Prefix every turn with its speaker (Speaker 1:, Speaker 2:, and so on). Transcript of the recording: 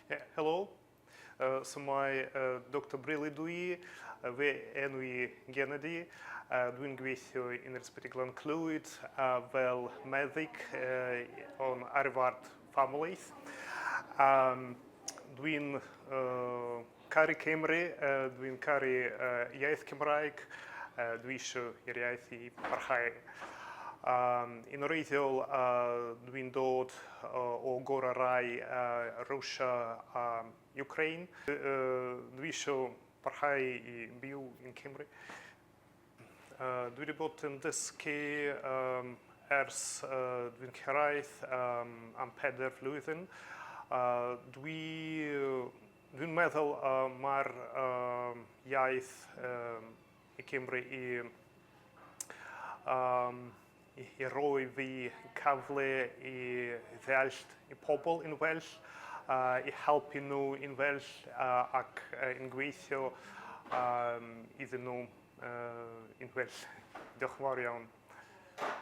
Speaker 1: Yeah, hello. So mae Dr Brili dw i, fy enw i Gennady. Dwi'n gweithio yn yr Ysbyty Glan Clwyd fel meddyg o'n ar y ward famolaeth. Dwi'n caru Cymru, dwi'n caru iaith Cymraeg, dwi eisiau i'r iaith i parhau. Yn wreiddiol, dwi'n dod o gorau rai Rwsia a Ukraine. Dwi eisiau parhau i byw yn Cymru. Dwi wedi bod yn dysgu ers dwi'n cyrraedd am pedair flwyddyn. Dwi, dwi'n meddwl mae'r iaith i Cymru i, i roi fi cyfle i ddeall y pobl yn well, i helpu nhw yn well ac yn gweithio iddyn nhw yn well. Diolch yn fawr iawn.